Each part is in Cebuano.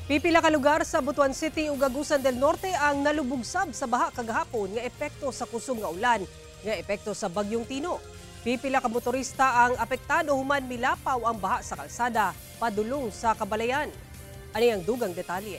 Pipila ka lugar sa Butuan City ug Agusan del Norte ang nalubog sab sa baha kagahapon nga epekto sa kusog nga ulan, nga epekto sa bagyong Tino. Pipila ka motorista ang apektado human milapaw ang baha sa kalsada padulong sa kabalayan. Ani ang dugang detalye.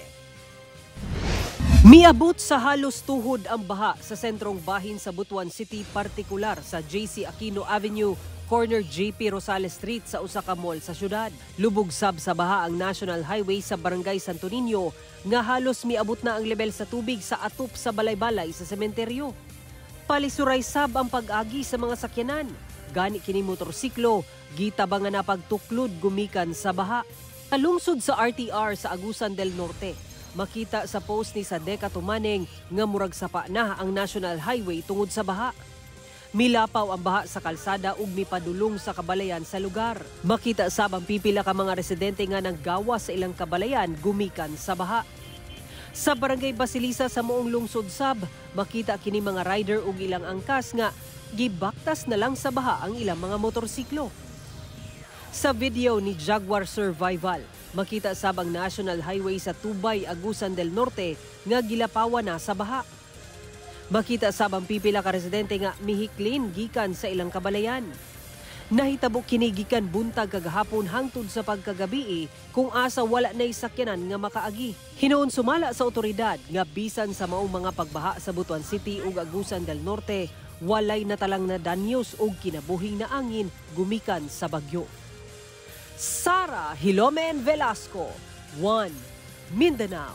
Miabot sa halos tuhod ang baha sa sentrong bahin sa Butuan City, partikular sa JC Aquino Avenue, corner JP Rosales Street sa usa ka mall sa syudad. Lubog sab sa baha ang National Highway sa Barangay Santo Niño nga halos miabot na ang level sa tubig sa atop sa balay-balay sa sementeryo. Palisuray sab ang pag-agi sa mga sakyanan. Gani kini motorsiklo, gitabangan na pagtuklod gumikan sa baha. Kalungsod sa RTR sa Agusan del Norte, makita sa post ni Sadeca Tumaneng nga murag sapa na ang National Highway tungod sa baha. Milapaw ang baha sa kalsada ug mipadulong sa kabalayan sa lugar. Makita sab ang pipila ka mga residente nga nanggawa sa ilang kabalayan gumikan sa baha. Sa Barangay Basilisa sa moong lungsod sab, makita kini mga rider ug ilang angkas nga gibaktas na lang sa baha ang ilang mga motorsiklo. Sa video ni Jaguar Survival, makita sab ang National Highway sa Tubay, Agusan del Norte nga gilapawan na sa baha. Makita sab ang pipila ka residente nga mihiklin gikan sa ilang kabalayan. Nahitabo kini gikan buntag kagahapon hangtod sa pagkagabii kung asa wala na'y sakyanan nga makaagi. Hinuon sumala sa otoridad nga bisan sa maong mga pagbaha sa Butuan City ug Agusan del Norte, walay natalang na danyos ug kinabuhing na angin gumikan sa bagyo. Sara Hilomen Velasco, 1 Mindanao.